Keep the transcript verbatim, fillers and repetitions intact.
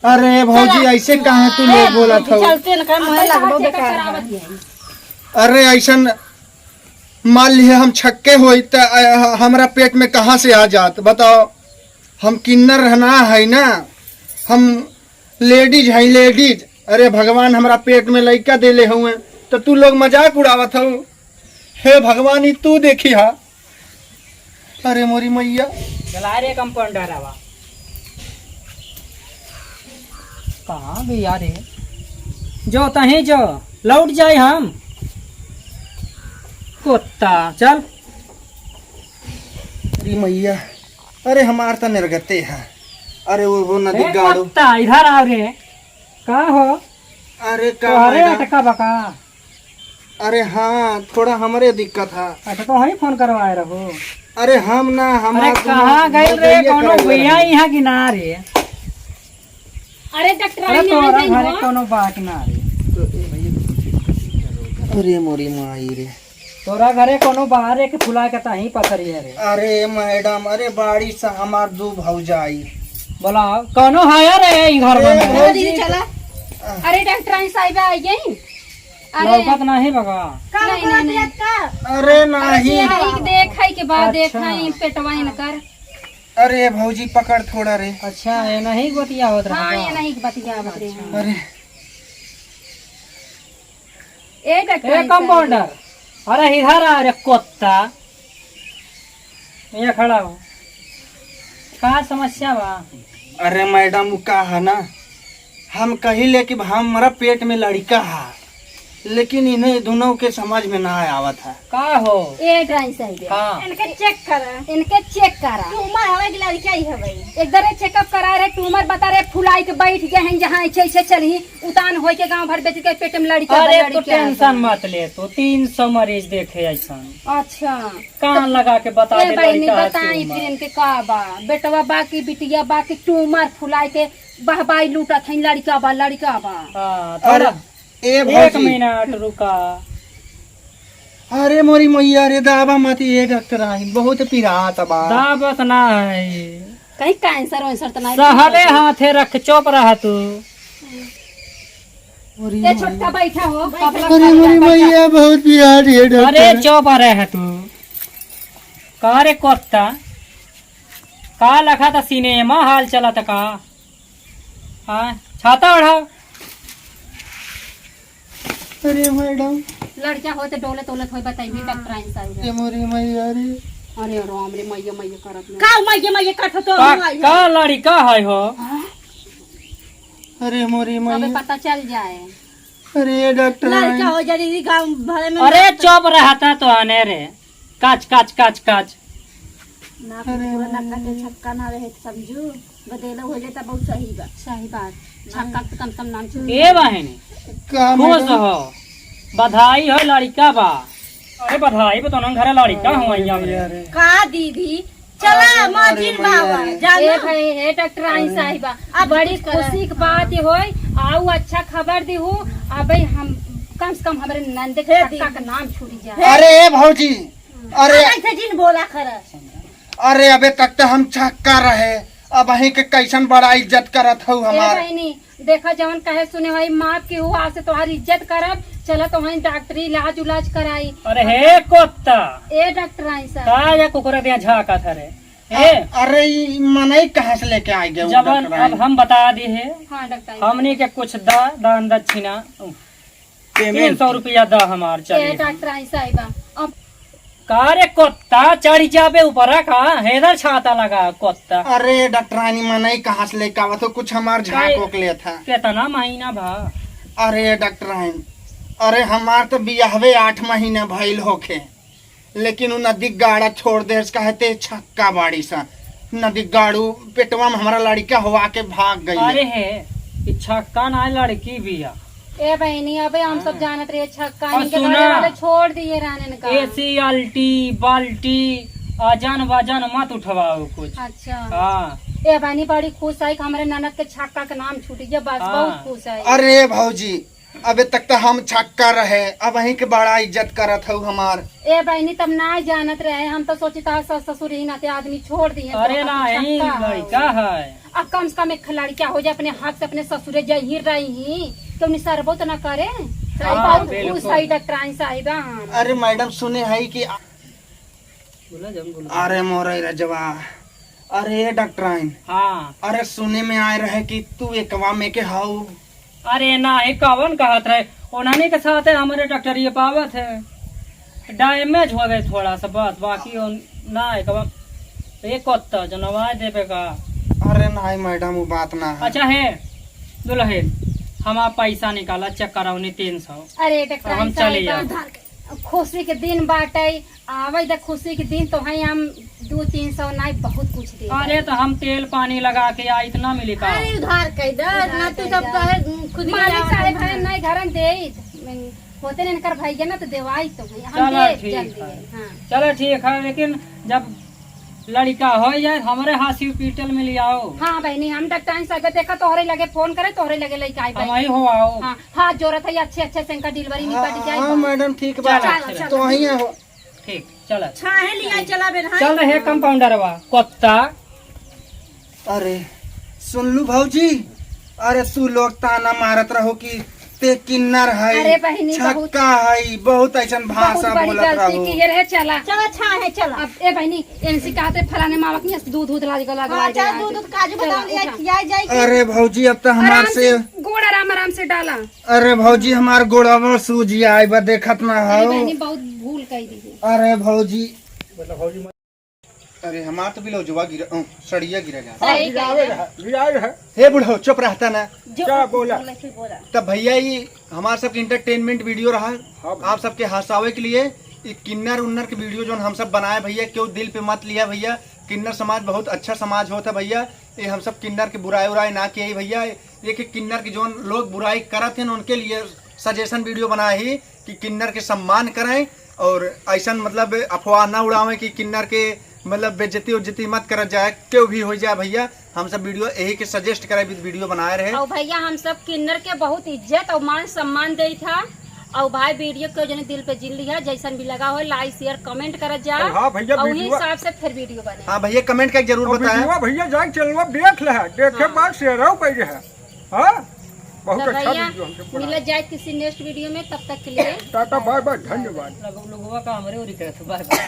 अरे भौजी, चला। ऐसे काहे तू लोग बोलत हो? चलते न का, मोहे लगबो बेकार है। अरे ऐसन मान लिहे हम छक्के होई त, अ, हमरा पेट में कहाँ से आ जात? बताओ, हम किन्नर ना है ना, हम लेडीज है, लेडीज। अरे भगवान हमरा पेट में लइका देले हुए, तो तू लोग मजाक उड़ावत हो। हे भगवान, ई तू देखी हा। अरे मोरी मैया। चला रे कंपाउंडर आवा। कहाँ गया रे? जो तहीं जो, लौट जाए हम। कुत्ता, चल। अरे मैया, अरे हमार त निर्गते है। अरे वो, वो नदी ए गाड़ू। कुत्ता, इधर आओ रे। का हो? अरे का तोहरे मैडम? अटका बका? अरे हाँ, थोड़ा हमरे दिक्कत है। अच्छा, तो वही फोन करवाए रहो। अरे हम ना, हम अरे आज कहाँ गइल रे? मदइया कोनो करे भैया रहे। यहाँ की ना रे? अरे डॉक्टर अरे आई नहीं तोरा आई घरे हो? कोनो बात ना रे। अरे मोरी माई रे। तोरा घरे कोनो बाहर एक फुला के ताही पथरी है रे। अरे मैडम, अरे बाड़ी से हमार दू भौजाई। बोला, कोनो है रे ई घर अरे में? भौजी। दीदी चला। अरे डॉक्टर आई साहिबा आई गई। अरे लौकत नहीं बगा। का नहीं, नहीं, नहीं। का? अरे अरे नहीं। ये नहीं देखाई के बाद अच्छा। देखाई पेटवा इनकर। अरे भौजी पकड़ थोड़ा रे। अच्छा, ये नहीं गोतिया होत रहा हाँ, बा। ये नहीं बतिया होत रहे हैं। अरे ए डॉक्टर ए साहब। कंपाउंडर, अरे इधर आ रे कुत्ता। ये खड़ा हो। का समस्या बा? अरे मैडम, वो का है ना, हम कहिले कि हमरा पेट में लड़िका है, लेकिन इन्हें दोनों के समझ में ना आवत है। का हो? ए डॉक्टर साहब। हाँ। इनके चेक करा। इनके चेक करा। ट्यूमर हवे कि लड़िका ही हवे? एक दरे चेकअप करा रे, ट्यूमर बता रे, फुलाई के बैठ गए हैं, जहाँ ऐसे ऐसे चली, उतान होई के गांव भर बेच के पेट में लड़िका बा, अरे तू लड़िका टेंशन बा। मत ले, तू तीन सौ मरीज देखे ऐसन। अच्छा। कान लगा के बता ए दे बहिनी, लड़िका है बताई ट्यूमर। फिर इनके का बा? बेटवा बा कि बिटिया बा कि ट्यूमर फुलाए के बहबाई लूटत हैं, लड़िका बा, लड़िका बा। हाँ, अरे, थोड़ा ए एक भौजी। मिनट रुका। अरे मोरी मैया रे, दाबा मत ए डॉक्टर आई, बहुत पिरात बा। दाबत ना है। कहीं कैंसर वैंसर तो नहीं सहले होता? हाथे रख, चुप रह तू। मोरी ए मैया। छोटका बैठा हो, कपड़ा अरे मोरी मैया, बहुत पिरात है डॉक्टर। अरे चुप रह तू। का रे कुत्ता? का लखा था सिनेमा हाल चला था का? हाँ, छाता ओढ़ा। अरे मैडम। लड़का होते डोले तोलत होई बताइए डॉक्टर आइन साहब। ए मोरी मैया रे। अरे राम रे, मैया मैया करत में। का मैया मैया करत हो तो का, हम आई का हैं। लड़का है हो? हाँ? अरे मोरी अबे मैया। पता चल जाए। अरे डॉक्टर लड़का आइन। हो जा दीदी, गाँव भरे में अरे बात चुप रहता तो आने रे। काच, काच, काच, काच। ना अरे कुकुर, ना काटे, छक्का ना रहे, समझू। बदेला हो जाता, बहुत सही बात। सही बात। छक्का तो कम से कम नाम छूट ए बहिनी, का खुश मैडम? हो, बधाई हो, लड़का बा। अरे बधाई बा, तो ना घरे लड़का अरे हो, भैया अरे रे। का दीदी, चला अरे, अरे मौजिन मैया बाबा, रे। जानो। ए भाई, हे डॉक्टर आई अरे। साहिबा, अब बड़ी कुछ करे। खुशी की बात ये होई, आऊ अच्छा खबर दी हूँ। अबे हम कम से कम हमरे नंद के हे छक्का दीदी। का नाम छूट जाए। हे अरे ए भौजी, अरे। अब ऐसे जिन बोला कर। अरे अबे तक तो हम छक्का रहे, अब अहीं के कैसन बड़ा इज्जत करत हऊ ए हमार। बहिनी, देखा जवन कहे सुने होई माफ की हूँ, आज से तोहार इज्जत करब। चला तो वहीं डॉक्टरी इलाज उलाज कराई। अरे हे कुत्ता। ए डॉक्टर आई साहब। का या कुकुरा दिया झाका था रे? ए? अ-, अरे ई मनई कहाँ से लेके आ गए जवन डॉक्टर आई? अब हम बता दी है। हाँ डॉक्टर आई। हमनी के कुछ दा, दान दक्षिणा। पेमेंट। तीन सौ रुपया दा हमार, ए, चलिए। डॉक्टर आई साहिबा, अब का रे कुत्ता, चढ़ जाबे ऊपरा का? हेदर छाता लगा कुत्ता। अरे डॉक्टर रानी, मनई कहाँ से लेके आवत हो? कुछ हमार झाँक काहे? ओक लेत है। कितना महीना भा? अरे डॉक्टर रानी, अरे हमार तो बियाहवे आठ महीना भइल होखे। लेकिन उ नदी गाड़ा छोड़ देस, कहे ते छक्का बाड़ी सन। नदी गाड़ू पेटवा में हमारा लड़िका होवा के भाग गई। अरे हे, ई छक्का ना, लड़की बिया। ए बहिनी, अबे हम सब हाँ। जानत रहे छक्का, और इनके सुना, घरे वाले छोड़ दिए रहन इनका। एसी, अल्टी, बाल्टी, अजन वजन मत उठवाओ कुछ। अच्छा। हाँ। ए बहिनी बड़ी खुश है कि हमरे ननद के छक्का के नाम छूट गया, बस हाँ। बहुत खुश है। अरे भौजी, अबे तक तो हम छक्का रहे, अब अहीं के बड़ा इज्जत करत हऊ हमार। ए बहिनी, तब ना जानत रहे, हम तो सोची था सास ससुर ही नाते आदमी छोड़ दिए, अरे तो ना, छक्का है। लड़का है। अब कम से कम एक लड़का हो जाए, अपने हाथ से अपने ससुरे जहिर रही ही, तो निसरबो तो ना करे। सही हाँ, बात। बिल्कुल। सही डॉक्टराइन साहिबा। अरे मैडम, सुने है कि बोला जम बोला। अरे मोरे रजवा, अरे डॉक्टराइन। हाँ। अरे सुने में आए रहे कि तू एकवा में के हाउ। अरे नाही, कवन कहत रहे, उन्हनी के साथे हमरे डॉक्टरी पावत है, डैमेज हो गए थोड़ा सा बस, बाकी उन-, ना एकवा एक कुत्ता जनवाए देबे का। अरे नाही मैडम, वो बात ना है। अच्छा है दुल्हन, हमार पैसा निकाला, चेक करौनी तीन सौ। अरे डॉक्टराइन हम चले साहिबा, जाओ। खुशी के दिन बाटे, आवे द खुशी के दिन तो है, हम दो तीन सौ नाई बहुत कुछ दे अरे देब। तो हम तेल पानी लगा के आई, इतना मिली का? अरे उधार कह दे, उधार ना तू कह सब दे। कहे खुद ही मालिक आवा साहेब ना। है, नहीं घरन दे, होते ने इनकर भैया ना तो देवाई तो है, हम चलो देब ठीक जल्दी है। है, हाँ। चलो ठीक है, लेकिन जब लड़का हो जाए हमरे हॉस्पिटल में ले आओ। हाँ बहनी, हम डॉक्टराइन साहब देखा तोहरे लगे फोन करे, तोहरे लगे लेके आई हम बहनी। वही हो आओ। हाँ, हाथ जोड़त है, अच्छे अच्छे से इनका डिलीवरी निपट हाँ, जाए हाँ बहनी। मैडम, ठीक बा। चलो, चलो। तो वहीं हो। ठीक, चला। छाहे लिया चला बे, हाँ। चल रहे कंपाउंडरवा, कुत्ता। अरे, सुन लू भौजी, अरे तू लोग ताना मारत रहो कि ते किन्नर है, अरे बहिनी, बहुत, छक्का है, बहुत ऐसन बहुत भाषा बड़ी बोलत गलती रहो। की है रे, चला। चला, छाहे, चला। अब ए बहिनी, इनसे कहते फलाने मावा के यहाँ से दूध, दूध ला के लगा हाँ, दे चल, आज। दूध, दूध, काजू चला, बादाम ले उठा। खिया जाए के। अरे भौजी, अब तो हमार आराम से से गोड़ आराम, आराम से डाला। अरे भौजी, हमार गोड़वा सूज आए बा, देखत ना अरे हो। बहिनी, बहुत भूल कह दी है। अरे भौजी, अरे हमार तो ब्लाउजवा गिरा, अ, सड़िया गिरा जा। सही हाँ, गिरावे कह रहा, गिरावे रहा। हे बुढ़ऊ, चुप रहता ना। जो क्या बोला? बोला, फिर बोला। तब भैया, ये हमार सबके एंटरटेनमेंट वीडियो रहा, हाँ भैया। आप सबके हंसावे के लिए। ये किन्नर उन्नर के वीडियो जोन हम सब बनाए भैया, क्यों दिल पे मत लिया भैया। किन्नर समाज बहुत अच्छा समाज होता भैया। ये हम सब किन्नर के बुराई उराई ना किए भैया। ये कि किन्नर के जोन लोग बुराई करत हैं, उनके लिए सजेशन वीडियो बनाए ही कि किन्नर के सम्मान करें और ऐसन मतलब अफवाह ना उड़ावें कि किन्नर के मतलब बेइज्जती उज्जती मत करत जाए, क्यों भी हो जाए भैया। हम सब वीडियो यही के सजेस्ट करे भी वीडियो बनाए रहे। और भैया, हम सब किन्नर के बहुत इज्जत और मान सम्मान देई था। और भाई, वीडियो के जने दिल पे जिन लिया, जैसन भी लगा हो, लाइक शेयर कमेंट करत जा। और हाँ भैया, और वही वीडियो हिसाब से फिर वीडियो बने। हाँ भैया, कमेंट करके जरूर और बताएं। वीडियो भैया जाके चैनलवा देख ले, देखे हाँ। बाद शेयर हो पै रहे। हाँ, बहुत तो अच्छा भैया, वीडियो हमके पड़ा। मिलत जाए किसी नेक्स्ट वीडियो में, तब तक के लिए टाटा, बाय बाय, धन्यवाद। लोग-, लोगवा का हमरे ओरी करत, बाय बाय।